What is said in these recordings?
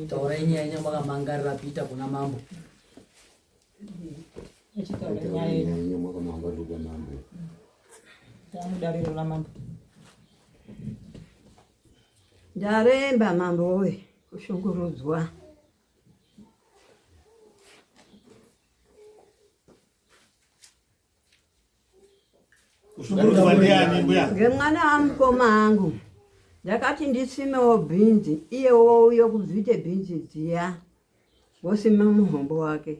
Taurai nyaya yenyu makamangarira Peter kuna mambo. Echitaura nyaya yenyu makamangarira kuna mambo. Tamudariro ramambo. Ndaremba mambo woye kushungurudzwa. Kushungurudzwa ndiani mbuya? Ngemwana wamukoma angu. Ndakati ndisimewo bhinzi iye wouya kubvite bhinzi dziya wosima muhombo wake.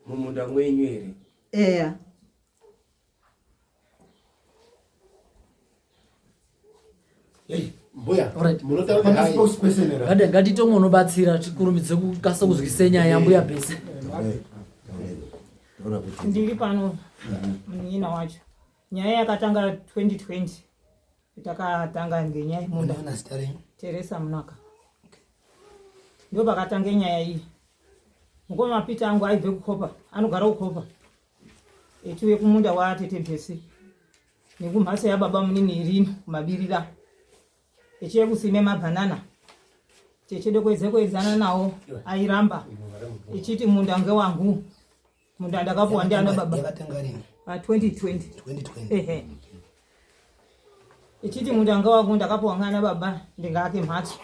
Mumunda mwenyu here? Eya. Ngatite unobatsira tikurumidze kukasa kuzwise nyaya yambuya Bhesi. Ndiri pano munin'ina wacho. Nyaya yakatanga 2020 takatanga ngenyaya yemunda. Teresa Munaka. Ndo pakatanga nyaya iyi. Mukoma Peter angu aibve kuKopa, anogara kuKopa. Echiuye kumunda waatete Bhesi. Nekumhatso yababa munini irino kumabirira. Echiuye kusime mabhanana. Techede kuedze kuedzana nawo airamba. Echiti munda ngewangu. Munda ndakapuwa ndiana baba. Pa 2020. 2020. Ehe. Echiti munda ngewangu ndakapuwa ngana baba ndingaake mhatso.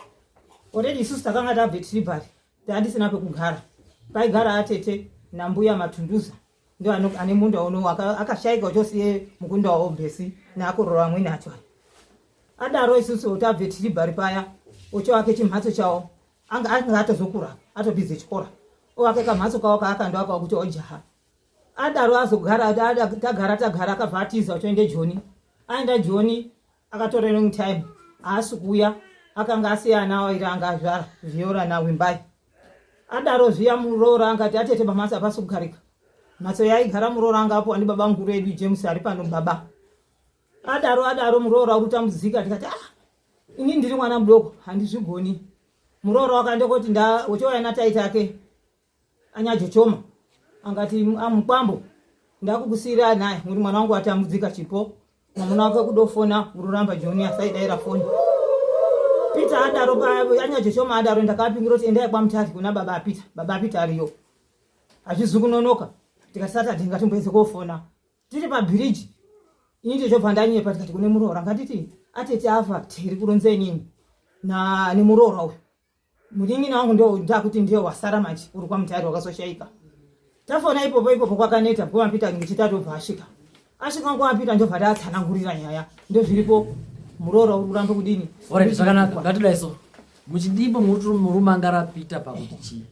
Already isusu takanga tabve tiri pari. Tandisina pekugara. Paigara atete nambuya Matunduza ndo ane munda uno akashaika uchosiye mukunda wawo Bhesi neakororo amweni acho aya. Adaro isusu tabve tiri bari paya uchiwake chimhatso chawo anga anga atozokura atopidze chikora owake kamhatso kawo kaakandoakawo kuti ojaha adaro azogara tagara tagara akabva atiza uchoende Joni aenda Joni akatora long time haasi kuuya akanga asiya ana wairi anga azvara Viola naWimbai adaro zviya muroora angati atete pamhatso hapasi kugarika mhatso yaigara muroora anga apuwa ndibaba mukuru edu James ari pano baba adaro adaro muroora uri kutambudzika tikati ah ini ndiri mwana mudoko handizvigoni muroora wakaenda koti nda uchouya nataita ake anyajochoma angati amukwambo ah, ndakukusiira naye muri mwana wangu atambudzika chipo mwamuna wake kudofona ururamba joni asaidaira foni peter adaro anyajochoma adaro ndakapingura kuti endai kwamutari kuna baba apeter baba apeter ariyo hazvizi kunonoka tikati saturday ngatimboedze kofona tiri pabhiriji ini ndichobva ndanyepa tikati kune muroora ngatiti atete afa tiri kuronza inini na nemuroora uyu Munin'ina wangu ndo ndakuti ndiye wasara manje uri kwamutari wakazoshaika. Tafona ipopo ipopo kwakaneta mukoma Peter ngechitatu obva asvika. Asvika mukoma Peter ndobva tatsanangurira nyaya ndozviripo muroora uri kuramba kudini. Alright zvakanaka ngatidai so. Muchidimbo muri murumangara Peter pakuti chii?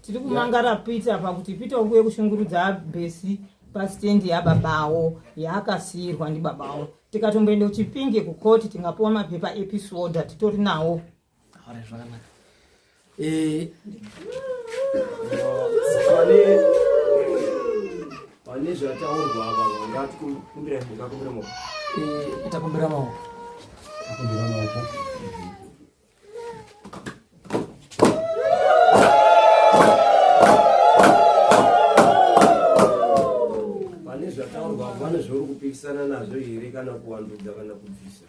Tiri kumangara Peter pakuti Peter uri kuye kushungurudza Besi pastendi yababawo yaakasiirwa ndibabawo. Tikatomboenda kuchipinge kukoti tingapuwa mapepa epeace order titori nawo. Alright, zvakanaka. Eh, pane pane zvataurwa apa vangati kumbira mungakumbira maoko eh, takumbira maoko. Kumbira maoko. Pane zvataurwa apa pane zvauri kupikisana nazvo here kana kuwandudza kana kubvisa?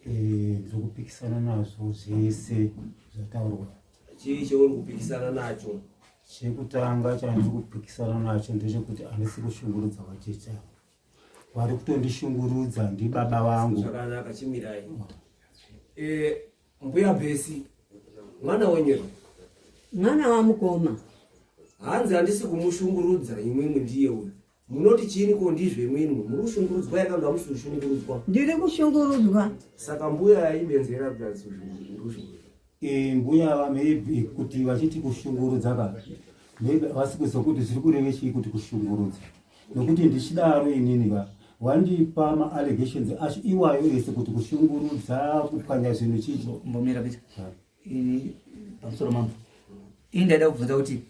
Eh, ndiri kupikisana nazvo zvese zvataurwa. Chii chauri kupikisana nacho? Chekutanga chandiri kupikisana nacho ndechekuti handisi kushungurudza vacheche ava. Vari kutondishungurudza ndibaba vangu. Zvakanaka, chimirai. Eh, mbuya Besi, mwana wenyu Mwana wamukoma. Hanzi handisi kumushungurudza imwimwi ndiye uyu. Munoti chiini ko ndizvo imwimwi muri kushungurudzwa here kana hamusi kushungurudzwa? Ndiri kushungurudzwa. Saka mbuya ibenzi here kuti handisi kushungurudzwa? Eh, mbuya ava maybe kuti vachiti kushungurudza ka maybe havasi kuziva kuti zviri kureve chii kuti kushungurudza nokuti ndichidaro inini ka wandipa maallegations acho iwayo ese kuti kushungurudza kupwanya zvinhu chii mbomira Peter ini pamusoro mambo ini ndaida kubvunza kuti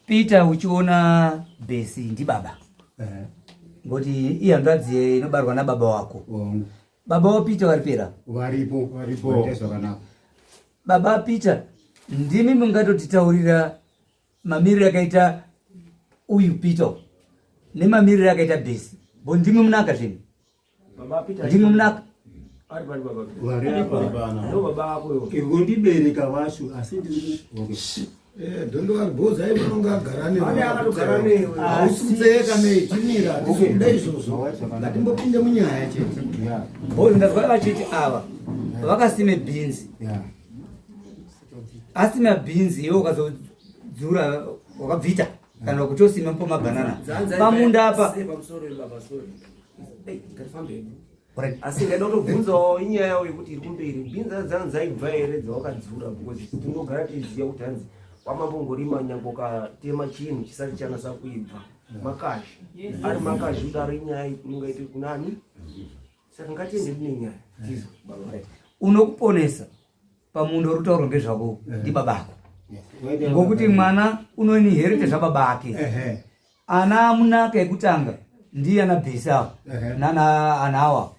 Peter uchiona Besi ndibaba eh. Ngoti ihanzvadzi inobarwa nababa wako um. Baba wa Peter varipera varipo varipo zvakanaka baba Peter ndimi mungatotitaurira mamiriro akaita uyu Peter nemamiriro akaita Besi bo ndimi munaka zvinhu ndimi munaka. Ari pari baba. Vari apa. Ndo baba ako iwo. Ngondibereka vacho asi ndiri okay. Eh, dondo aribhozi aiva anonga agara newe. Ane akatogara newe. Hausi kutseyeka nei, chimira, hatisi kuda izvozvo. Ngatimbopinde munyaya chete. Yeah. Boys ndazwa vachiti ava vakasime bhinzi. Yeah. Asime bhinzi iwe ukazodzura wakabvita kana kuti osime mpo mabhanana. Pamunda apa. Sei pamusoro iwe baba sorry. Hey, ngatifambe hedu. Alright. Asi ndaida kutobvunzawo inyaya yekuti iri kumberi bhinzi dzangu dzaibva here dzawakadzura because tinogara tichiziva kuti hanzi kwamambongorima nyange ukatema chinhu chisati chanasa kuibva makazhi ari makazhi kuti ari inyaya inongaite kunani saka ngatiende tine nyaya tizwe baba. Unokuponesa pamunda uri kutaurwa ngezvako ndibaba ako. Ngokuti mwana unoinherite zvababa ake. Ehe. Ana amunaka ekutanga ndiye ana bhesi ava Ehe. nana ana awa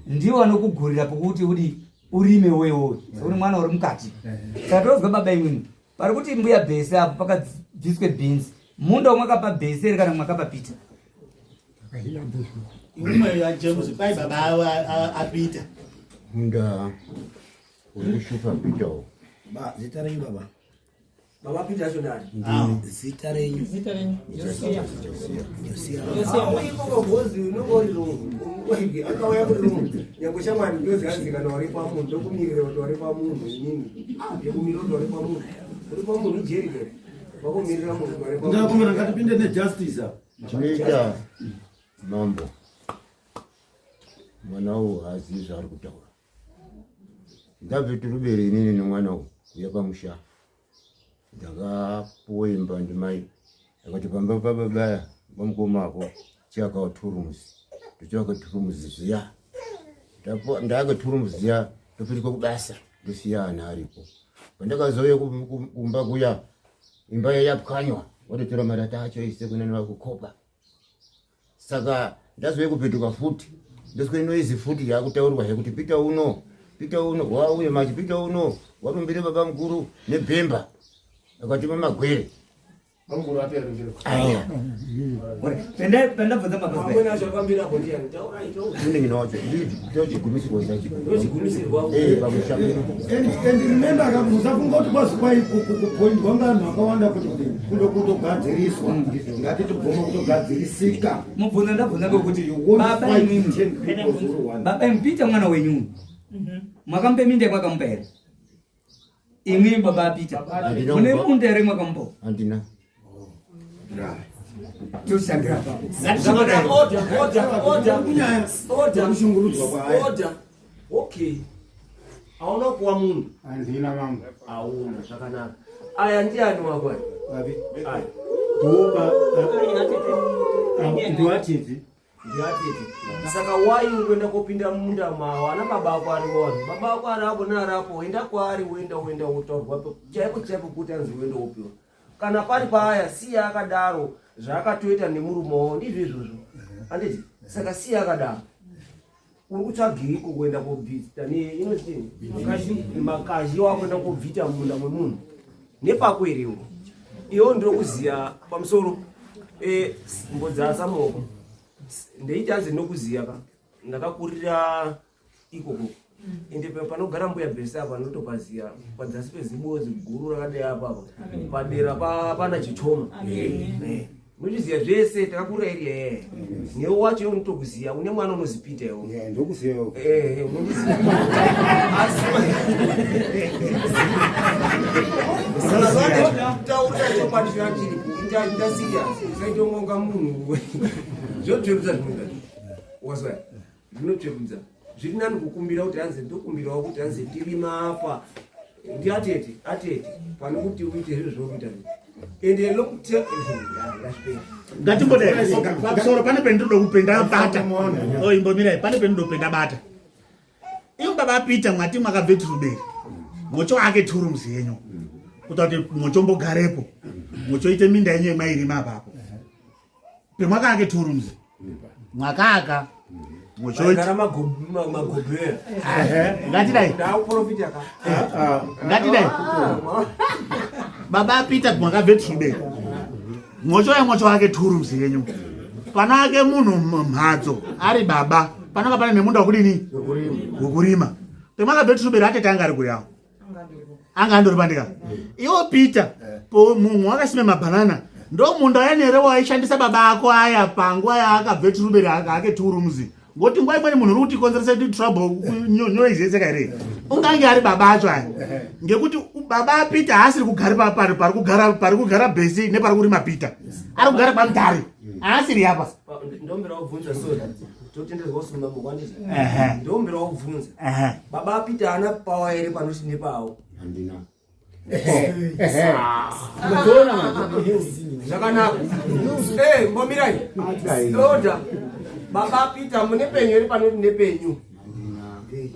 ndiwo anokugurira pokuti udi urime wewo sekuti mwana uri mukati. Saka tozwa baba imwimwi pari kuti mbuya bhesi apo pakabviswe bhinzi munda wamwakapa bhesi here kana mwakapa Peter? Imwe yaJames kwai baba aPeter. Munda uri kushupa Peter uwu. Ba, zita renyu baba. Baba Peter acho ndari. Zita renyu. Zita renyu. Josia. Josia. Josia. Ikoko gozi unonga uri rungu akauya kuri rungu nyange shamwari ndozianzi kana waripa munhu ndokumirira kuti waripa munhu inini ndikumirira kuti waripa munhu uripa munhu ijeri kere wakumirira munhu kuti waripa munhu. Ndakumira ngatipinde nejustice apa. Chinoita mambo mwana uwu haazivi zvaari kutaura. Ndabve turubere inini nemwana uwu kuuya pamusha. Ndakapuwa imba ndimai akati pamba pababaya pamukoma ako chiakawa two rooms ndochivaka two rooms zviya ndake two rooms ziya ndopetuka kubasa ndosiya ana aripo. Pandakazouya kumba kuya imba yayapwanywa watotora marata acho ese kunani vakukopa. Saka ndazouya kupetuka futi ndoswe noise futi yakutaurwa yekuti Peter uno, Peter uno wauye machi Peter uno warumbire baba mukuru nebhemba akati mamagwere. Aya. Pendabvunza mabasa. Amweni acho akambira apo ndiani? Taurai, taurai. Munenge nawacho ndochigumisirwa chacho. Ndochigumisirwa. Eh, pamusha. And remember ka musafunga kuti kwazi kwai kupoindwa nganhu akawanda kuti kundo kutogadziriswa. Ngatitibvuma kutogadzirisika. Mubvunzo ndabvunza ngekuti You won't baba fight imwimwi. 10 people for one. Baba imwi Peter mwana wenyu. Mwakamupa minda yamwakamupa here? Imwi baba Peter. Handina Mune kupa. munda here mwakamupa? Handina. Toshandira apapo. Zvakanaka, order, order, order. Kunyaya Order. yekushungurudzwa kwaaya. Order. Okay. Hauna kuwa munhu. Handina mambo. Hauna, zvakanaka. Aya ndiani wako aya? Vapi? Aya. Ndoba. Ndiwatete. Ndiatete. Saka wai ukuenda kopinda munda mawo ana baba ako ari wani. Baba ako ari apo neari apo enda kwaari woenda woenda wotaurwa chaipo chaipo kuti anzi uende wopiwa. Kana pari paaya siya akadaro zvaakatoita nemurume wawo ndizvo izvozvo. Handiti? Saka siya akadaro. Uri kutsvageiko kuenda kobvita ne inozii? Makazhi wakuenda kobvita munda mwemunhu. Nepako here iwe? Iwe ndinokuziya pamusoro mbodzasa maoko. Ndeiti hanzi ndinokuziya ka. Ndakakurira ikoko. Ende panogara mbuya Bhesi apa ndinotopaziya padzasi pezibozi guru rakadai apa apa. Padera pana Chitoma. Unochiziya zvese takakurira iri yeye. Newe wacho iwe unotokuziya une mwana unozipita iwe. Yeah, ndokuziya iwe. Unondiziya. Asi taurira chokwadi chona chiripo. Ita serious. Usaite unonga munhu. Zvinotsverudza zvimwe zvacho. Wazwa? Zvinotsverudza. Zviri nani kukumbira kuti hanzi ndokumbirawo kuti hanzi ndirima apa. Ndiatete, atete. Pane kuti uite zviro zvauri kuita. Ende lokuti Ngatimbodai pamusoro pane pendinoda kupenda bata. Oh, imbomirai pane pendinoda kupenda bata. Ivo baba Peter mwati mwakabve Turuberi. Mocho ake two rooms yenyu. Kuita kuti mochombogarepo. Mochoite minda yenyu yemairima apapo. Pemwaka ake two rooms. Mwakaka. Mochoite. Vaigara magobhera. Ehe, ngatidai. Ndakuprofita ka. Ngatidai. Baba Peter mwakabve Turuberi. Mocho ya mocho ake two rooms yenyu. Pana ake munhu mhatso ari baba. Pananga pane nemunda wekudini? Wekurima. Pemakabve Truberi atete anga ari kuri awo. Anga andori pandika. Iwo Peter, po mumwe wakasime mabhanana ndo munda uya waishandisa baba ako aya panguva yaakabve Truberi ake two rooms. Ngoti nguva imweni munhu uri kutikonzeresa ti trouble noise yese kaire. Ungange ari baba acho aya. Ngekuti baba Peter haasiri kugara pari pari kugara pari kugara Besi nepari kurima Peter. Ari kugara paMutare. Haasiri apa. Ndombera wabvunza, sorry, totenderwa kusumba mukwanditi. Ndombera wabvunza, baba Peter ana pawa here panoti nepawo? Handina. Zvakanaka. Mbomirai oda. Baba Peter, mune penyu here panoti nepenyu?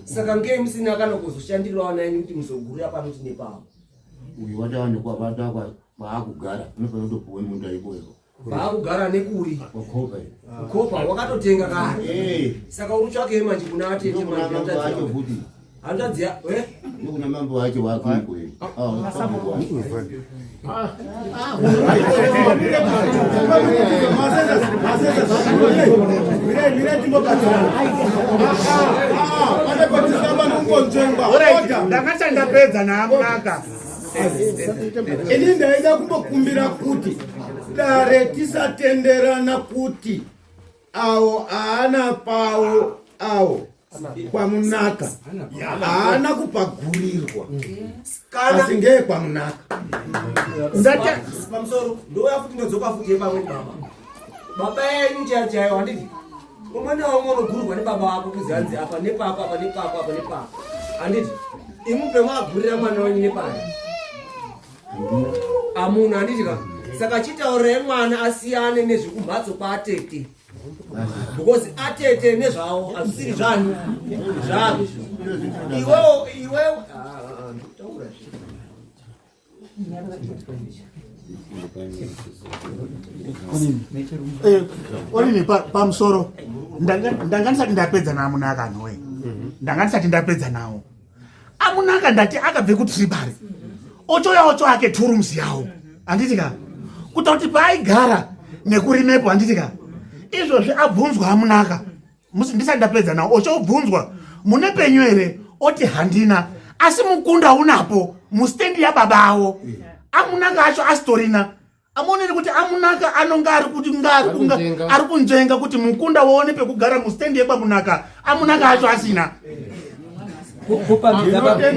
Saka ngei musina kana kuzoshandirwa vana yenyu kuti muzogurira panoti nepawo? Uyu watawanikwa vata kwaakugara unofanira kutopuwe munda ikoyo. Paakugara nekuri? Wakopa. Kukopa wakatotenga kare. Saka uri kutsvakei manje kuna atete? Ndokuna mambo acho futi. Hanzvadzi ya Ndokuna mambo acho wakuikoyo. Ndakati ndapedza naamunaka. Ini ndaida kumbokumbira kuti dare tisatenderana kuti awo haana pawo, awo kwamunaka haana kupagurirwa, asi ngeye kwamunaka. Pamusoro, ndouya futi, ndodzoka futi yepamwe. Baba yenyu chaiyo chaiyo, handiti umwe naumwe unogurwa nebaba vako kuzi hanzi apa nepako, apa nepako, apa nepako, handiti imupe mwagurira mwana wenyu nepani amuna, handiti ka? Saka chitaurirai mwana asiyane nezvekumhatso kwaatete, because atete nezvavo hazvisiri zvanu zvavo. Iwewo, iwewo. Ah, ah, ah, ndikutaura. Onini pamusoro, ndanga ndisati ndapedza naamunaka anhoe. Ndanga ndisati ndapedza nawo amunaka. Ndati akabve kutribari, ochoya ocho ake two rooms yawo, handiti ka? Kuta kuti paaigara nekurimepo, handiti ka? Izvozvi abvunzwa amunaka, ndisati ndapedza nawo, ochobvunzwa mune penyu here, oti handina, asi mukunda unapo mustendi yababa awo. Amunaka acho asitorina. Amuoneri kuti amunaka anonga ari kuti nga ari kunzvenga kuti mukunda waone pekugara mustendi yekwamunaka, amunaka acho asina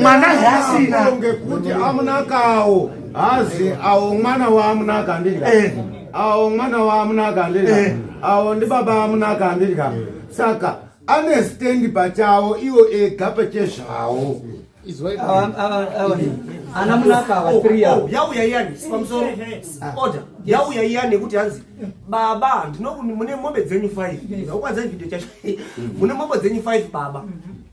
mwana asina? Ngekuti amunakawo hazi awo mwana waamunaka, handidya awo mwana waamunaka, handidya awo ndi baba amunaka, handidya. Saka ane stendi pachawo iwo ega pachezvawo. Ana munaka ava three ava. Oh, yauya iyani pamusoro, order yauya iyani yekuti hanzi baba ndino mune mombe dzenyu 5, ndakukwanza video chacho, mune mombe dzenyu 5 baba,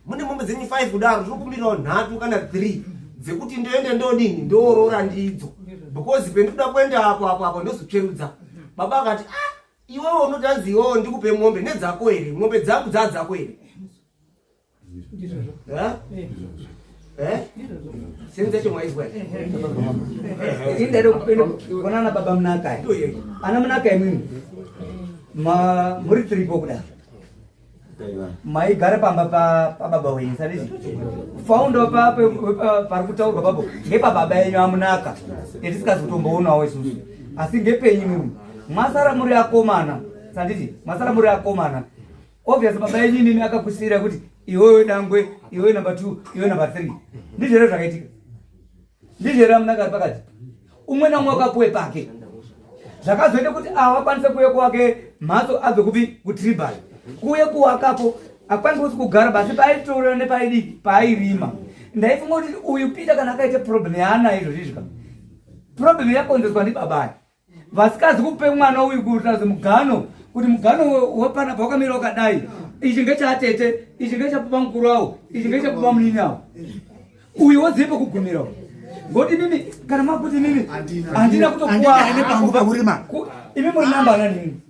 mune mombe dzenyu 5 kudaro, tinokumbirawo nhatu kana 3 dzekuti ndoende ndodini ndoorora ndidzo, because pendinoda kuenda apo apo apo ndozotsverudza. Baba akati, ah, iwewe unoti hanzi iwewe ndikupe mombe nedzako here? Mombe dzangu dzadzako here? Eh? Eh? Senza chacho mwaizwa here? Indaida kuonana baba munaka. Ana munaka, imwimwi muri tiripo kudaro, maigara pamba pababa wenyu, sanditi? Founder pari kutaurwa papo ngepababa yenyu amunaka, etisikazi kutomboonawo isusu, asi ngepenyu imwimwi mwasara muri akomana, sanditi? Mwasara muri akomana. Obvious baba yenyu imimi akakusiyira kuti iwewe dangwe, iwewe number 2, iwewe number 3. Ndizvo here zvakaitika? Ndizvo here amunaka ari pakati? Umwe naumwe wakapuwe pake. Zvakazoita kuti ava vakwanise kuuya kuwake mhatso abve kupi? Kutribal kuuye kuwakapo, akwanise kusi kugara basi paaitorera nepaidii paairima. Ndaifunga kuti uyu Peter kana akaita problem yaanayo izvozvi izvi, problem yakonzeswa ndibabani vasikazi kupe mwana uyu kuratidza mugano, kuti mugano wepanapa wakamira wakadai, ichi ngechatete, ichi ngechapapa mukuru awo, ichi ngechapapa munini awo, uyu wozive pekugumira. Ngoti mimi kana makuti mimi handina kutopuwa pangu pakurima. Imi muri namba nani?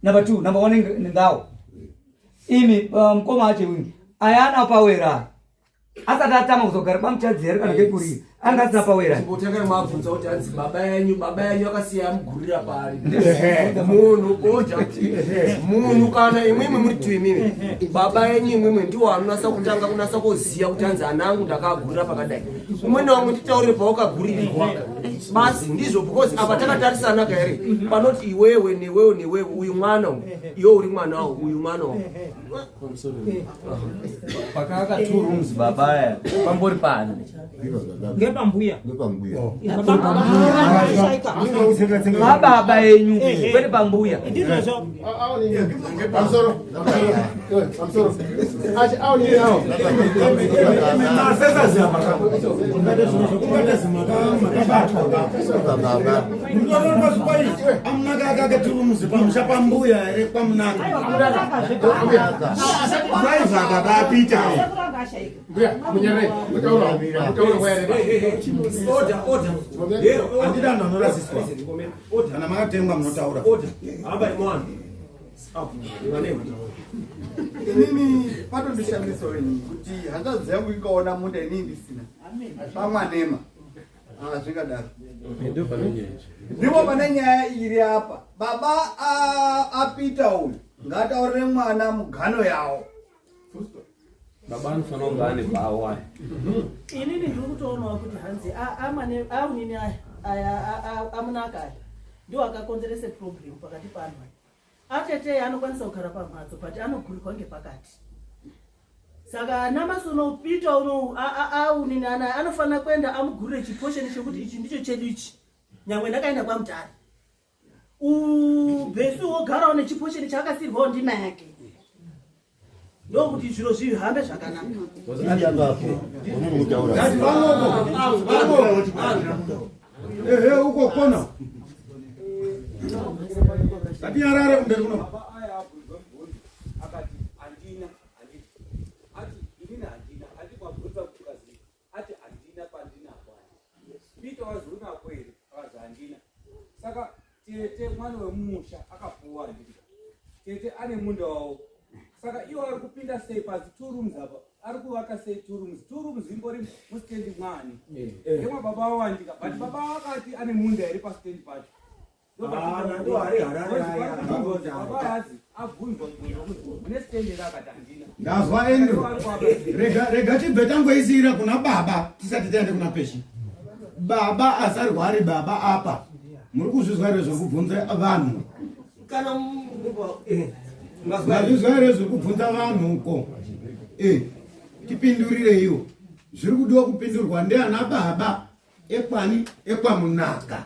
Number 2, number 1 ngawo imi mukoma acho uyu ayana pawera asati atama kuzogara kwamuchadzi here kana kekurira? Anga asina pawera. Chimbotangai mabvunza kuti hanzi baba yenyu baba yenyu akasiya amugurira pari. Munhu oja munhu kana imwimwi muri tu imimi baba yenyu imwimwi ndiwo anonasa kutanga kunasa kuziya kuti hanzi ana angu ndakaagurira pakadai. Umwe naumwe nditaurire pawakagurirwa basi ndizvo because apa takatarisana ka here panoti iwewe newewe newewe uyu mwana uyu iwe uri mwana wawo uyu mwana wawo. Pakaaka two rooms baba aya pambori pani ngepambuya ngepambuya Mababa enyu kwete pambuya. Ndizvozvo. Pamusoro. Pamusoro. Achi aonini awo. Amunaka akakatirumuzi pamusha pambuya here kwamunaka. Driver baba Peter. Order, order. Handida anhu anorasiswa. Kana makatengwa munotaura. Hamba imwana. Inini patondishamiso ini kuti hanzvadzi yangu ingaona munda inini ndisina pamwanema hazvingadaro ndipo pane nyaya iri apa baba apita uyu ngataurire mwana mugano yawo Baba anofanira kunge ane bhawa. Inini ndiri kutoonawo kuti hanzi amane aunini aya aya amunaka aya ndiwo akakonzerese problem pakati paanhu aya. Atete anokwanisa kugara pamhatso but anogurirwa ngepakati. Saka namasi uno Peter uno aunini ana anofanira kuenda amugurire chiposheni chekuti ichi ndicho chedu ichi. Nyangwe ndakaenda kwaMutare. Ubhesi wogarawo nechiposheni chaakasirwawo ndima yake. Ndokuti zviro zvihambe zvakanaka. Ehe uko kona. Ngatinyarare kumberi kuno. Akati handina handiti ati inini handina ati kwabvunza kukazi ati handina pandinapo ati Peter wazi unako here akazi handina saka tete mwana wemumusha akapuwa handiti tete ane munda wavo saka iwo ari kupinda sei pasi two rooms apa ari kuvaka sei two rooms two rooms imbori mustendi mwani ngemwa baba wawandika but baba wakati ane munda here pastendi pacho Ndazwa Andrew. Rega rega tibve tangoisira kuna baba tisati taende kuna peshi. Baba asarwari baba apa. Muri kuzvizwa here zviri kubvunza vanhu? Kana Mazvizwa here zviri kubvunza vanhu uko? Eh, tipindurireiwo. Zviri kudiwa kupindurwa ndiana baba ekwani ekwamunaka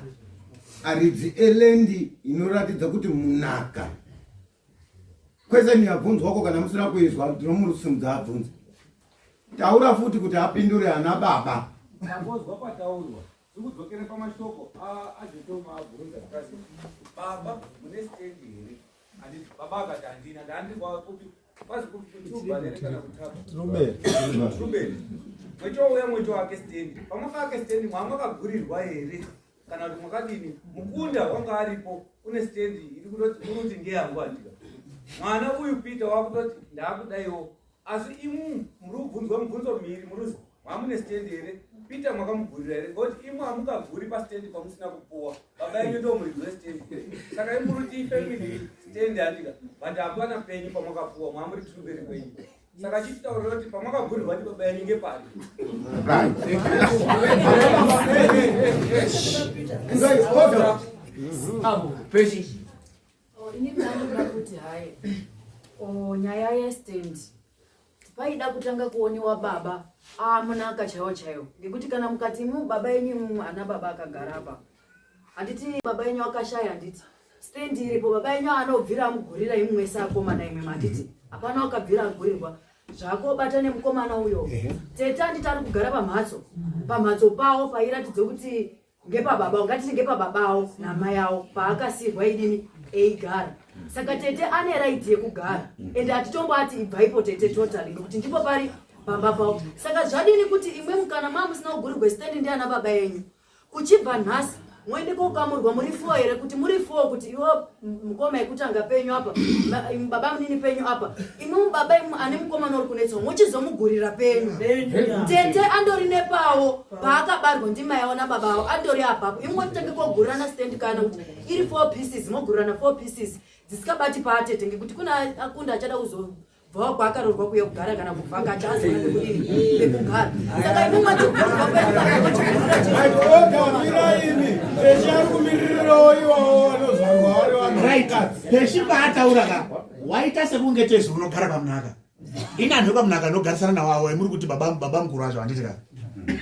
aridzi elendi inoratidza kuti munaka kwese yabvunzwako kana musina kuizwa ndinomurusimudza abvunze taura futi kuti apindure ana baba Tambozwa pataurwa tikudzokere pamashoko aJotoma abvunza zvikanzi baba mune stendi here handiti baba akati handina ndandiri kupi kwazi kuTrubale here kana kutapa Trubale mwechouya mwecho wake stendi pamwakavake stendi mwamwakagurirwa here kana kuti mwakadini mukunda wanga aripo une stendi iri kutoti unoti ngeyangu handika mwana uyu Peter wakutoti ndakudaiwo asi imu muri kubvunzwa mubvunzo mhiri muruzi mwamune stendi here Peter mwakamugurira here ngokuti imu hamungaguri pastendi pamusina kupuwa baba yenyu ndo muridzi westendi saka imuruti ifamily stendi handika but hapana penyu pamwakapuwa mwamuri truberi kwenyu saka chititaurira kuti pamwakagurirwa ndi baba yenyu ngepari Peshi. Ini ndinoda kuti hai nyaya yestand paida kutanga kuoniwa baba amunaka chaiwo chaiwo ngekuti kana mukati imu baba yenyu imu ana baba akagara apa handiti baba yenyu akashaya handiti stand iripo baba yenyu anobvira amugurira imwe mwese akomana imwe handiti hapana wakabvira agurirwa zvakobata nemukomana uyo tete handiti ari kugara pamhatso pamhatso pawo pairatidza kuti ngepababa ngatiti ngepababawo namai awo paakasirwa idini eigara saka tete ane right yekugara ende hatitombo ati ibvaipo tete totally ngekuti ndipo pari pamba pawo saka zvadini kuti imwe mukana maa musina kugurirwa stendi ndiana baba yenyu kuchibva nhasi moende kokamurwa muri four here kuti muri four kuti iwo mukoma yekutanga penyu apa baba munini penyu apa imwe mubaba imwe ane mukomana uri kunetsa mochizomugurira penyu tete andori nepawo. ipapawo paakabarwa ndimai avo nababa avo andori apapo imwe mutange kogurana stand kana kuti iri four pieces mogurana four pieces dzisikabati paatete ngekuti kuna akunda achada kuzobvawo kwaakaroorwa kuya kugara kana kubva kachaazona pekudini pekugara saka imwe machigurwa Miraimi peshi ari kumiririrawo iwawo vanozvarwa vari vanhu right peshi paataura ka waita sekunge tezi unogara pamunaka ini anhu epamunaka anogarisana nawo awo emuri kuti baba baba mukuru acho handiti ka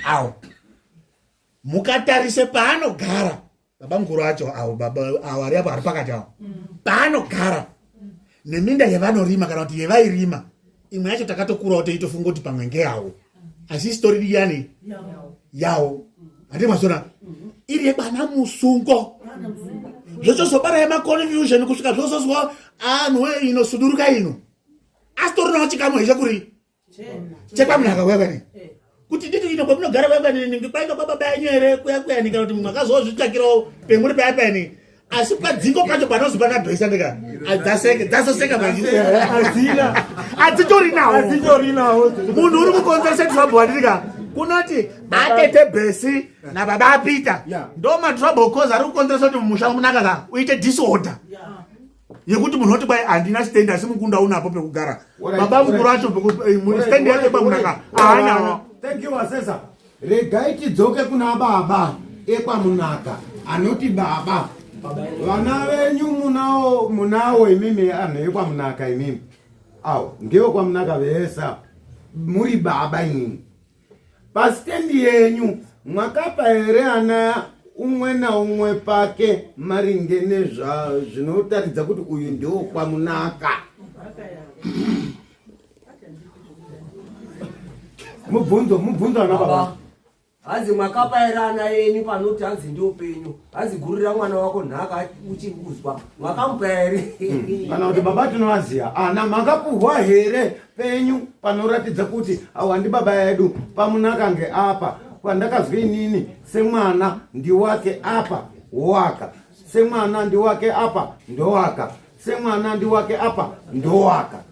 awo mukatarise paanogara baba mukuru acho awo baba awo ari apo ari pakati awo paanogara neminda yevanorima kana kuti yevairima imwe yacho takatokurawo teitofunga kuti pamwe ngeyawo asi isitori yani yawo handiti mazona iri yekwana musungo zvochozobara yemaconfusion kusvika zvozozwa anhu inosuduruka ino asitorinawo chikamu heche kuri chekwamunaka kuya kwani kuti nditi ino kwamunogara kuya kwani kwainga kwababa yenyu here kuya kuyani kana kuti makazozvitsvakirawo pemuri paya payani asi padzingo pacho panozi pana bhesa ndika dzasoseka manje hadzitori nawo munhu uri kukonzeresa trouble wandika kunoti atete bhesi nababa apita ndo matrouble cause ari kukonzeresa kuti musha munaka ka uite disorder yekuti munhu oti kwai handina stand asi mukunda unapo pekugara baba mukuru acho eh, stand yacho pamunaka haanawo thank you asesa regai tidzoke kuna baba ekwamunaka anoti baba vana venyu munawo munawo imimi anhu ekwamunaka imimi awo ndiwo kwamunaka vese muri baba imimi Pasitendi yenyu mwakapa here ana umwe naumwe pake maringe nezvinotaridza kuti uyu ndiwo kwamunaka? Mubvunzo, mubvunzo ana baba. Hanzi mwakapa here ana enyu panoti hanzi ndiwo penyu hanzi gurira mwana wako nhaka uchikuzwa mwakamupa here? Kana kuti baba tinovaziva ana makapuhwa here penyu panoratidza kuti awa ndi baba edu pamunaka ngeapa kwandakazwa inini semwana ndiwake apa waka semwana ndiwake apa ndowaka semwana ndiwake apa ndowaka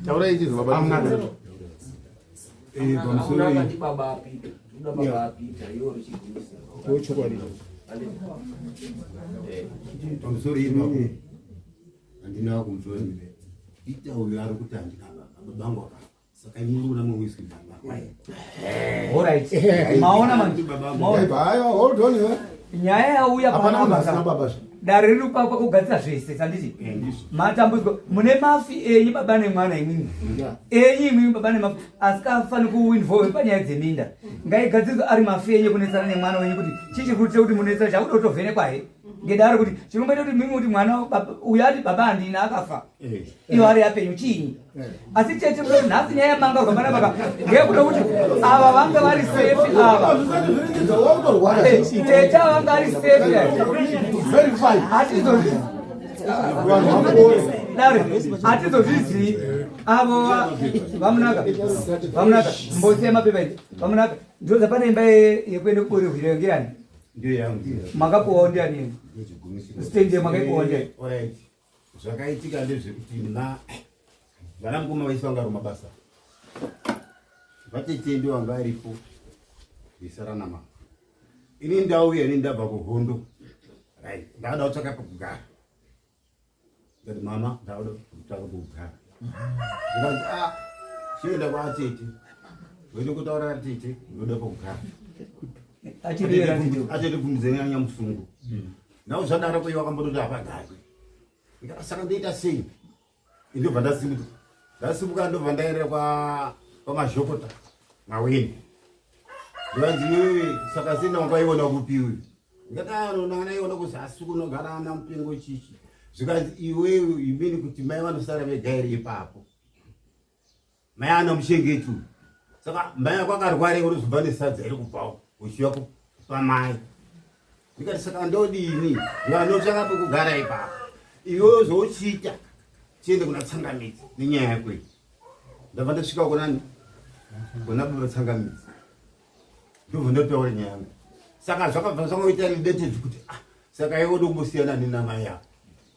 Taurai ichi baba. Amunaka. Eh, pamusoro Amunaka ndi baba apita kuda baba apita iwo richigumisa Chokwadi. Pamusoro ipapo. Handina kunzwa Peter uyo ari kuti handina baba, baba vangu akafa. Saka ini ndikuda mumwe baba. Alright. Maona manje. Maona. Aiwa, hold on iwe. Nyaya yauya Hapana munhu panapa. asina baba zve. Dare riri papa kugadzira zvese sanditi. Matambudziko mune mafi enyu baba nemwana imwimwi. Enyu imwimwi baba nemafi asikafaniri kuinvolve panyaya dzeminda. Ngaigadzirwe ari mafi enyu kunetsana nemwana wenyu kuti chii chiri kuitira kuti munetsana chakuda kutovhenekwa he. Ngedare kuti chinomboita kuti mimwe kuti mwana uyu ati baba handina akafa. Iyo ari yapenyu chiinyi? Asi chete kuti nhasi nyaya yamangarwa pana baba ngeyekuda kuti ava vanga vari safe ava. Tete ava vanga vari safe. Hatizozvi dare hatizozvizii avo vamunaka vamunaka mbosiya mapepa idzi vamunaka ndinoza pane imba yekuenda kuborehwiro ngeyani makapuwawo ndiani stand makaipuwawo ndiani Zvakaitika ndezvekuti ma vana mukoma vaisi vanga vari mabasa vatete ndo vanga varipo vaisara namama ini ndauya ini ndabva kuhondo right ndakada kutsvaka pekugara ndati mama ndakuda kutsvaka pekugara ndikati ah chienda kwaatete uende kutaura atete ndoda pekugara atete bvumbidzeni anyamusungu Now zvadaro ko iwe wakambototi hapagarwi. Ndikati saka ndoita sei? Ndobva ndasimuka. Ndasimuka ndobva ndaenda kwa kwamazhokota maweni. Ndikanzi iwewe saka senda wakaiona kupi uyu? Ndikati ah no ndakaiona kuzasi kunogara ana mupengo chichi. Zvikanzi iwewe you mean kuti mai vanosara vega here ipapo? Mai ana muchengeti uyu. Saka mai ako akarwara iwe unozobva nesadza iri kubvawo uchiuya kupa mai. Ndikati saka ndodini? Ndinotsvaka pekugara ipapo. Iwewe zvauchiita chiende kuna Tsangamidzi nenyaya yako iyi. Ndabva ndasvika kunani? Kuna baba Tsangamidzi. Ndobva ndataura nyaya yangu. Saka zvakabva zvangoita related kuti ah saka iwe unombosiyana nenamai ako.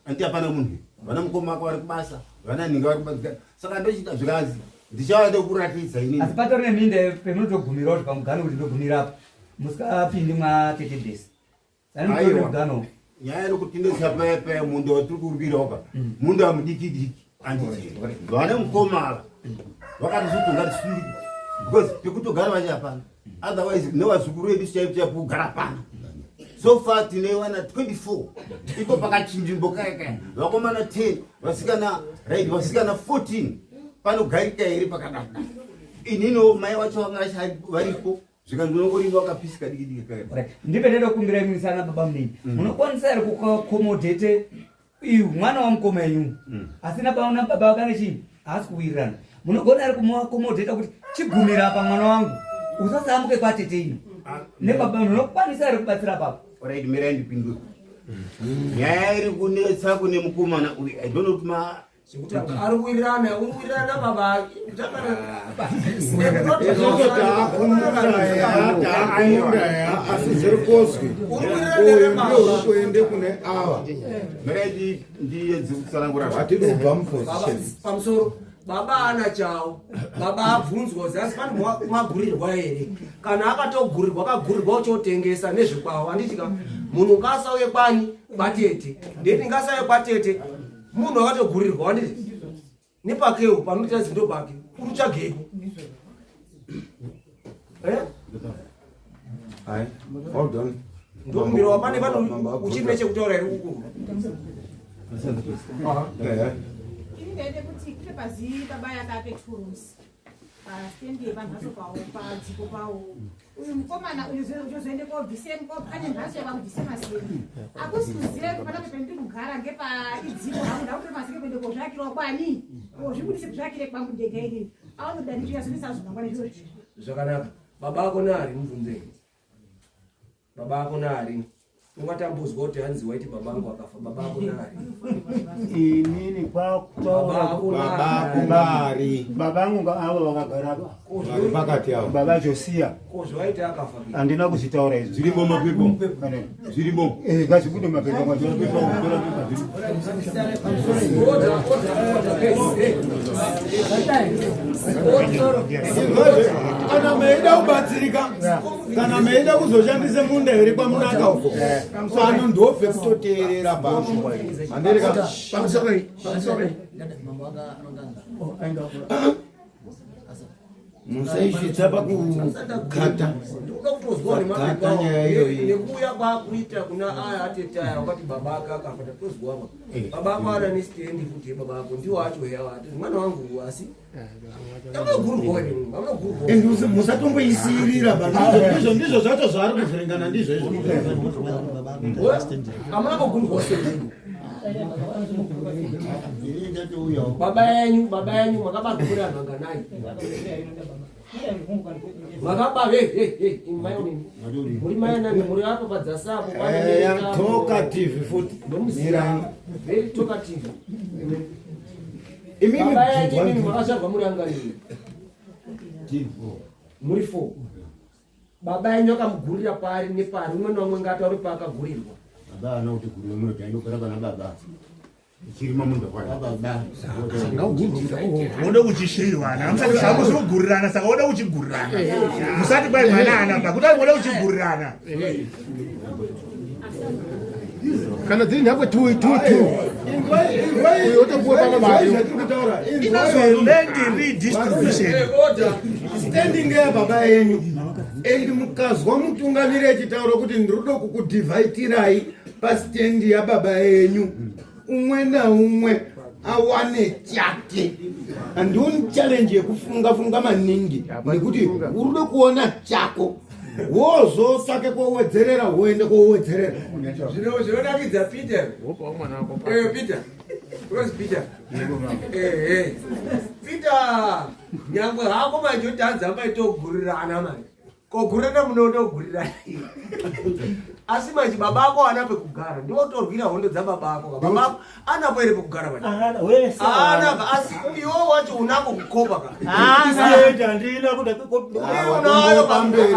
Anti hapana munhu. Vana mukoma wako vari kubasa, vana nhinga vari kubasa. Saka ndochiita zvikanzi. Ndichava ndokuratidza inini. Asi patori neminda pemunotogumira kuti pamugano kuti ndogumira apa. Musikapindi mwatete Besi. Aiwa. Nyaya iri kutindesa paya paya munda watiri kurwira waka. Munda mudiki diki. Anditi. Vane mukoma ava. Vakati sutu ngatisunge. Because pekutogara vachi hapana. Otherwise nevazukuru vedu chaipo chaipo kugara pano. So far tine vana 24. Iko pakachinzvimbo kaya kaya. Vakomana 10, vasikana right, vasikana 14. Panogarika here pakadai. Inini mai wacho vanga varipo. Zvikanzi unongorima wakapisi kadiki diki kaya. Right. Ndipe ndada kukumbira imwe sana baba munini. Munokwanisa here kuaccommodate uyu mwana wamukoma yenyu asina baba na baba kana chii haasi kuwirirana. Munogona here kumuaccommodate kuti chigumira apa mwana wangu usasambuke kwatete ino. Nebaba munokwanisa here kubatsira baba? Alright, mirai ndipindure. Nyaya iri kunetsa kune mukomana uyu. I don't know kuti ma Zvekuti ari kuwirirana, uri kuwirirana nababa. Taakumunda ya asi zviri kozwi uyu ndiwo uri kuende kune ava. Mirai ndiyedze kutsanangura. Hatidi kubva muposition. Pamusoro baba ana chawo baba abvunzwa kuti asi pane magurirwa here kana akatogurirwa akagurirwa uchotengesa nezvekwawo handiti ka munhu ngasauye kwani kwatete ndeti ngasauye kwatete munhu akatogurirwa wanditi nepakewo panoita zindo pake uri tsvageiko Eh? Hai, well done. Ndokumbirawo pane pano uchiri nechekutaura here kukuru Ini ndaide kuti kune pazi baba yakape two rooms pastendi yepamhatso pawo padziko pawo uyu mukomana uyu uchozoende kobvise pane mhatso yakakubvise maseke akusi kuziva kuti panapa pendiri kugara ngepaidziko hangu ndakutora maseke kuende kozvakirawo kwani kozvibudise kuzvakire kwangu ndega inini aonoda ndichiyazonesa zvimangwana zviro zvizvi zvakanaka baba ako naari mubvunzei Baba ako naari? Ungatambozwa kuti hanzi waiti baba angu akafa. Baba ako naari? Inini kwakutaura Baba ako naari? Baba angu avo vakagara apa. Vari pakati avo. Baba Josia. Ko zvawaiti akafa? Handina kuzvitaura izvi. Zvirimo mapepa. Zvirimo. Eh, ngazvibude mapepa mwacho. Kana meida kubatsirika kana meida kuzoshandisa munda here kwamunaka uko pano ndobve kutoteerera pano handirika musaisvitsa pakukata kata nyaya iyoyi nekuuya kwakuita kuna aya atete aya wakati baba ake akafa tatozwa apa baba ako ana nestendi futi yebaba ako ndiwo acho hewa ati mwana wangu asi And musatomboisiirira ba ndizvo ndizvo zvacho zvaari kuvhiringana ndizvo izvo amuna kugurwa sei baba yenyu baba yenyu makabarwa muri anhu anganai makaba he he he muri mai anani muri apo padzasi apo talkative futi ndomuziva very talkative Imimi Baba yenyu imimi makazvarwa muri angani muri four baba yenyu akamugurira pari nepari umwe naumwe ngataure paakagurirwa Baba ana kuti gurira muno tainogara pana baba. Ichirima munda kwa baba. Woda kuchisheyiwana musati zvako zvinogurirana saka woda kuchigurirana musati kwai mwana ana pa kuti woda kuchigurirana kana dziri nhapwe two two two uyo otopuwa pano mari inozwi land redistribution standing ya baba yenyu and mukazwa mutungamiri echitaura kuti ndinoda kukudhivhaitirai pastendi yababa yenyu umwe naumwe awane chake handioni challenge yekufunga funga maningi nekuti urikuda kuona chako wozotsvake kowedzerera woende kowedzerera Zvino zvinonakidza Peter. Eh Peter. Rose Peter. Eh eh. Peter nyangwe hako manje utanza maitogurirana manje. Kogurirana munotogurirana. Asi manje baba ako haana pekugara, ndiwo torwira hondo dzababa ako. ka. Baba ako anapo here pekugara manje? Haana, wese Haana ka, asi iwe wacho unako kukopa ka. Sitendi handina kuda Unayo pamberi.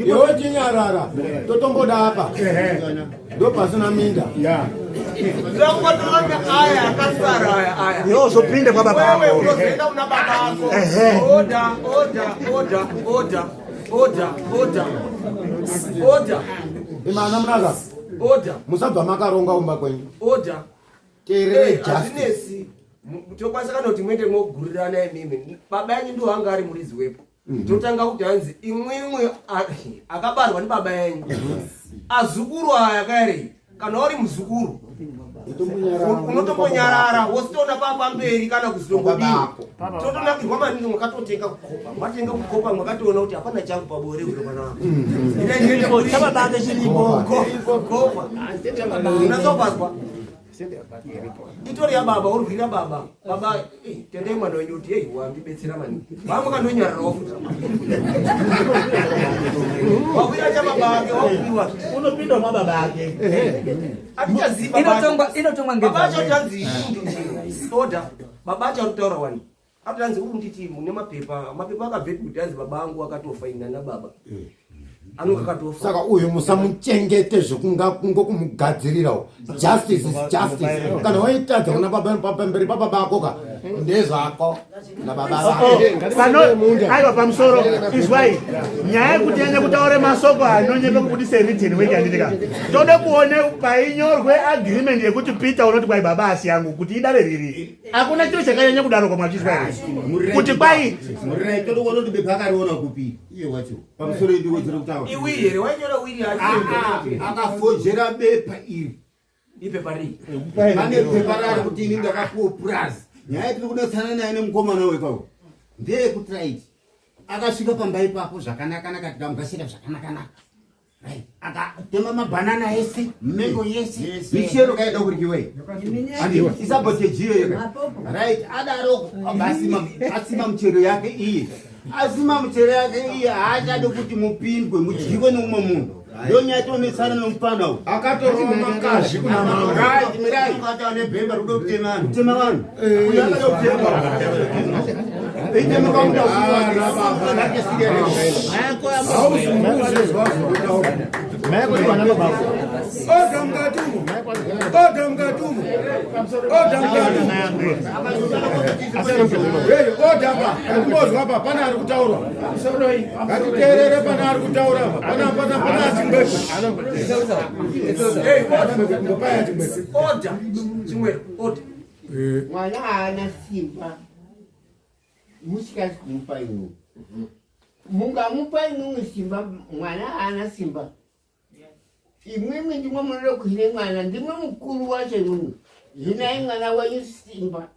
Iwe chinyarara totomboda apa ndopasina minda. Zvakubatirana aya akasara aya aya. Iwe uzopinde kwa baba Wewe ako. unozoenda kuna baba ako. Ehe. Order, order, order, order, order, order. Order. Imana munaka. Order. Musabva makaronga umba kwenyu. Order. Teerere Eh, justice. hazvinesi. Tokwanisa kana kuti muende mogurirana imimi. Baba yenyu ndiwo anga ari muridzi wepo. Totanga kuti hanzi imwimwe akabarwa ndibaba yenyu. Azukuru aya kaere kana uri muzukuru unotombonyarara wositoona pamberi kana kuzongodini totonakirwa maningi mwakatotenga kukopa mwatenga kukopa mwakatoona kuti hapana changu pabore uno panapa Chababa ake chiripo. kopa unazopazwa itori yababa urwira baba baba eh, tendei mwana wenyu kuti ei wandibetsera maningi vamwe kandonyararawo futi wakwira chababa ake wakuiwa unopinda mwababa ake atichaziva Inotongwa baba acho ngedzamwe. tanzi oda baba acho arikutaura wani atotanzi uri kunditi mune mapepa mapepa akabvepi kuti anzi baba angu akatofa ini nana baba anonga akatofa Saka uyu musamuchengete zvekungokumugadzirirawo. Justice is justice. Kana waitadza kuna baba pamberi pababa ako ka ndezvako nababa vako. Aiwa pamusoro izwai nyaya yekuti yanye kutaure masoko anonyepe kubudisa written work handitika tode kuone painyorwe agreement yekuti Peter unoti kwai baba asi yangu kuti idare riri hakuna chiro chakanyanya kudaro kwa mwachizwa here kuti kwai Murirai toda kuona kuti bepa akariona kupi iye wacho pamusoro yedu wedzera kutaura iwiri here wainyora wiri akafojera bepa iri ipepa rii pane pepa rari kuti ini ndakapuwa purazi nyaya yatiri kudetsana naye nemukomana wekwawo ndeyekuti right akasvika pamba ipapo zvakanakanaka tikamugashira zvakanakanaka right akatema mabhanana ese mengo yese michero kaida kuryiwei isaboteji iyoyo right adaroko asima asima muchero yake iye asima muchero yake iye haachadi kuti mupindwe mudyiwe neumwe munhu ndo nyaya tionesana nomufana uyu Akatorova makazhi kuna mama. Right, mirai. Kutema vanhu. Kutema vanhu. Uyu akada kutema. Itema kwamuda Oda mukati umo. Oda mukati umo. Oda mukati umo. Hey, oda apa. Ngatimbozwa apa pane ari kutaurwa. Ngatiteerere pane ari kutaura apa. Pana pana pana achingwekwe. Ngopaya chingwekwe. oda chimwe oda mwana haana simba musikazi kumupa imwe mungamupa imwimwe simba mwana haana simba imwimwi ndimwe munoda kuhine mwana ndimwe mukuru wacho imwimwi hinai mwana wenyu simba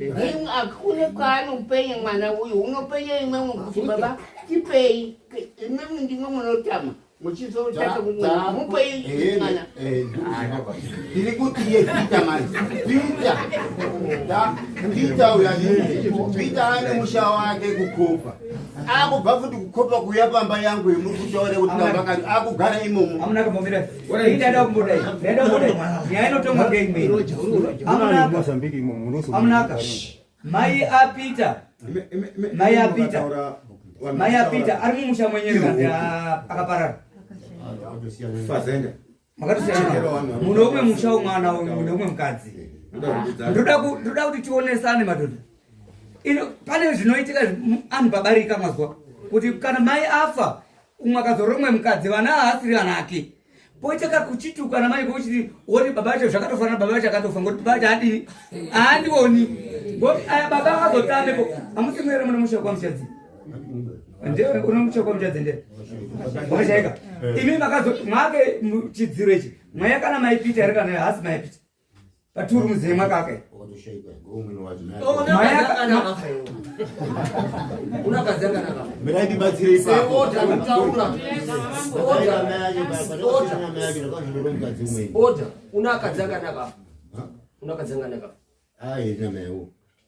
Imwe hakuna kwaanopenya mwana uyu unopenya imwimwe kuti baba tipei imwimwi ndimwe munotama muchizotaka kumwana mupei mwana tiri kuti iye Peter manje Peter Peter uyu handiti Peter ane musha wake kukopa akubva futi kukopa kuuya pamba yangu yemuri kutaura kuti kamba kani akugara imomo Amuna kumbomira. Ndaida kumbodai. Ndaida kumbodai. Nyaya inotongwa ngeimwe. Amunaka. Amunaka. Mai aPeter. Mai aPeter. Mai aPeter ari mumusha mwenyewe kandi akaparara. Fazenda. Makatosiyana. Mune umwe musha womwana uyu, mune umwe mukadzi. Ndoda kuti tionesane madhodha. Ino pane zvinoitika anhu pabarika mazwa kuti kana mai afa umwe akazora umwe mukadzi vana haasiri vana ake poita kakuchituka namai kochiti woti baba vacho zvakatofanana baba vacho akatofa ngoti baba vacho adini haandioni ngoti aya baba akazotambepo hamusi mwere mune musha kwamuchadzi ndewe une musha kwamuchadzi nde wakashaika imi makazo mwake chidziro ichi mweya kana maipita here kana haasi maipita paturu muzehe mwakake oda unakadzanganaka unakadzanganaka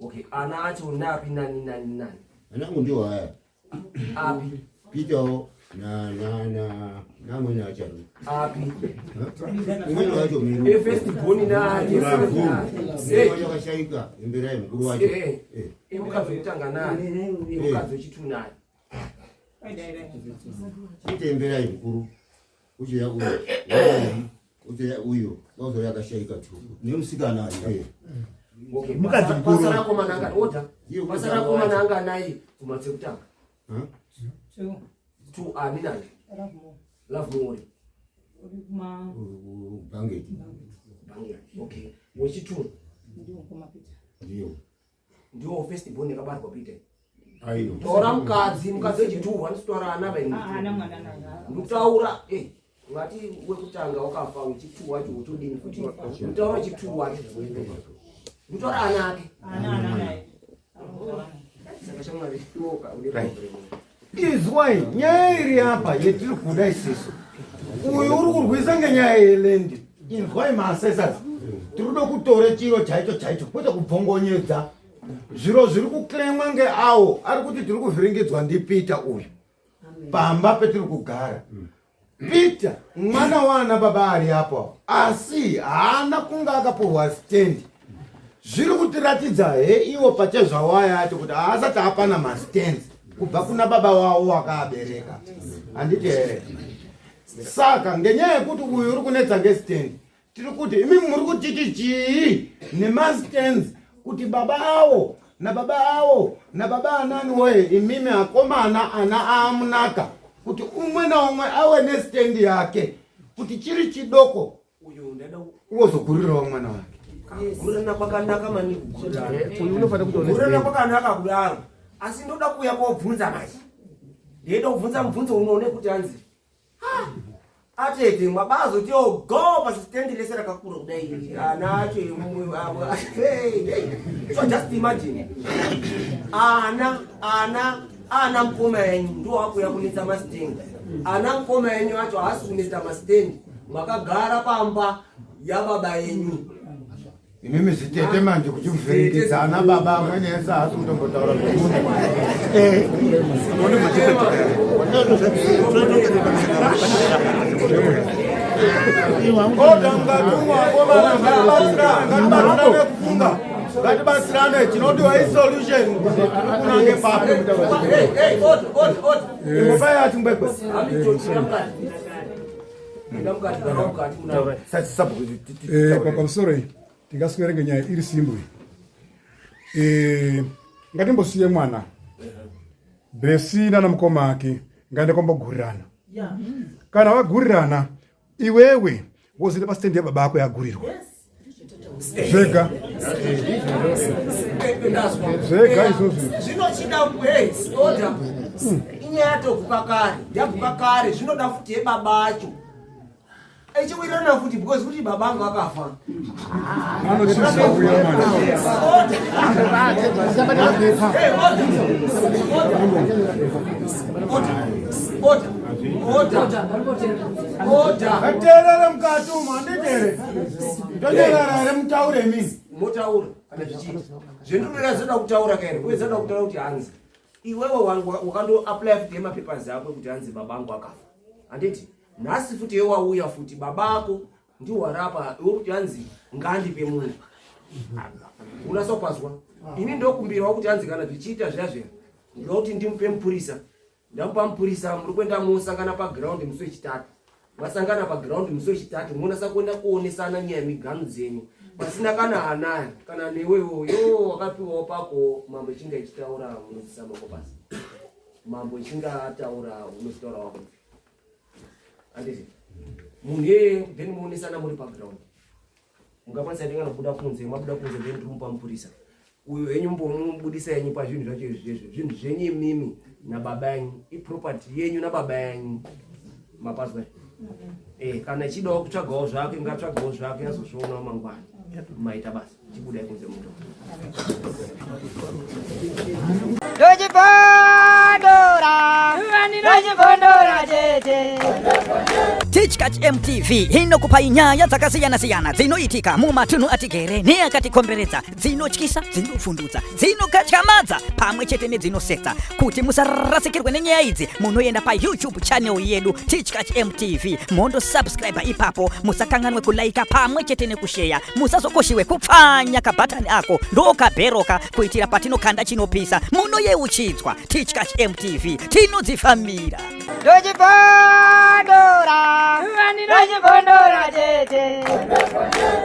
Okay, ana acho napi nani nani nani? Ana angu ndiwo haya. Api? Peter na na na na mwene wacho. Api? Mwene wacho mimi. E first born nani? Eh, wakashaika imberai mukuru wacho. Eh. Eh, mukadzi wekutanga nani? Eh, mukadzi wechitu nani? Peter imberai mukuru. Uchiya uyo. Uchiya uyo. Wazo yakashaika tu. Nemusikana ari. Okay, Mukadzi mukuru. Basa rako mananga order. Basa rako mananga nayi kumatse kutanga. Two. Two ani nani? Love more. Kuma Bangeti. Bangeti. Okay. Wechitu. ndiwo kuma Peter. Ndiyo. Ndiwo first born yakabarwa Peter. Aiyo. Tora mukadzi, mukadzi wechitu wanotora ana vaini. Ah, ana mwana nana. Ndikutaura eh ngati wekutanga wakafa wechitu wacho wotodini futi. Ndikutaura wechitu wacho. Ndikutaura ana ake. Ana ana naye. Saka shamwari yoka une problem. Izwai nyaya iri apa yetiri kuda isisu uyu uri kurwisa ngenyaya yelendi inzwai maassessors tiri kuda kutore chiro chaicho chaicho kwete kubvongonyedza zviro zviri kuclaimwa ngeawo ari kuti tiri kuvhiringidzwa ndipeter uyu pamba petiri kugara Peter mwana waana baba ari apo asi haana kunge akapuhwa stand zviri kutiratidza he iwo pachezvawaya acho kuti haasati apana mastands kubva kuna baba wavo wakaabereka handiti here saka ngenyaya yekuti uyu uri kunetsa ngestand tiri kuti imi muri kutiti chii nemastands kuti baba awo nababa awo nababa anani woye imimi akomana ana amunaka kuti umwe naumwe awe nestendi yake kuti chiri chidoko wozogurirawo mwana wake Kugurirana kwakanaka maningi kugurirana. Uyu unofanira kuti une Kugurirana stand. kwakanaka kudaro. Asi ndoda kuuya kobvunza manje. Ndeida kubvunza mubvunzo unoone kuti hanzi atete mwabazotiwo go pasitendi rese rakakura kudai ana acho emumwe avo hey, hey. So just imagine ana ana ana mukoma yenyu ndiwo akuya kunetsa masitendi ana mukoma yenyu acho haasi kunetsa masitendi makagara pamba yababa yenyu Imimi zitete manje kuchivhiringidza ana baba amweni ese haasi kutombotaura zvemunhu. Oda mukatumwa akomana ngatibatsirane kufunga ngatibatsirane chinodiwa isolution kuti tiri kunange papi imbopai achimbwekwe Pamusoro iyi tingaswere ngenyaya iri simbo iyi. Ngatimbosiye mwana Bhesi nana mukoma ake ngaende kwambogurirana. Kana vagurirana iwewe wozoenda pasitendi yababa ako yagurirwa zvega zvega izvozvo. Zvinochida order inyaya yatoguka kare yaguka kare zvinoda futi yebaba acho echiwirirana futi because kuti baba angu akafa Anochizouya manje. Ngateerere mukati umu handiti here? Tonyarara here mutaure imimi? Motaura kana zvichiita zvendinoda zvoda kutaura kaere uye zvoda kutaura kuti hanzi iwewe wakandoapply futi yemapapers ako ekuti hanzi baba angu akafa handiti nhasi futi yewauya futi baba ako ndiwarapa iwe kuti hanzi ngandipe munhu unasa kupazwa ini ndokumbirawo kuti hanzi kana zvichiita zviya zviya ndoda kuti ndimupe mupurisa ndamupa mupurisa muri kuenda mosangana paground musi wechitatu masangana paground musi wechitatu monasa kuenda kuonesana nyaya yemiganhu dzenyu pasina kana anaya kana newewo yo wakapiwawo pako mambo ichinge ichitaura unozisa mako pasi mambo ichinge ataura unozitaura wako handiti munhu iyeye then moonesana muri paground mungakwanisa here kana kubuda kunze mabuda kunze then tirimupa mupurisa uyo henyu mbomubudisa henyu pazvinhu zvacho izvi zvezvo zvinhu zvenyu imimi nababa yenyu iproperty yenyu nababa yenyu mapazwa eh kana ichidawo kutsvagawo zvake ngatsvagawo zvake azozvionawo mangwana maita basa chibudai kunze muto Ndochibhodora. Ndochibvondora tete. Tichkach MTV inokupai nyaya dzakasiyana-siyana dzinoitika mumatunhu atigere neakatikomberedza, dzinotyisa, dzinopfundutsa, dzinokatyamadza pamwe chete nedzinosetsa. Kuti musarasikirwe nenyaya idzi, munoenda paYouTube channel yedu Tichkach MTV mondosubscribe ipapo. Musakanganwe kulaika pamwe chete nekusheya. Musazokoshiwe kupfanya kabhatani ako ndokabheroka kuitira patinokanda chinopisa munoyeuchidzwa. Tichkach MTV tinodzifambira. Ndochibvondora. Ndochibvondora tete.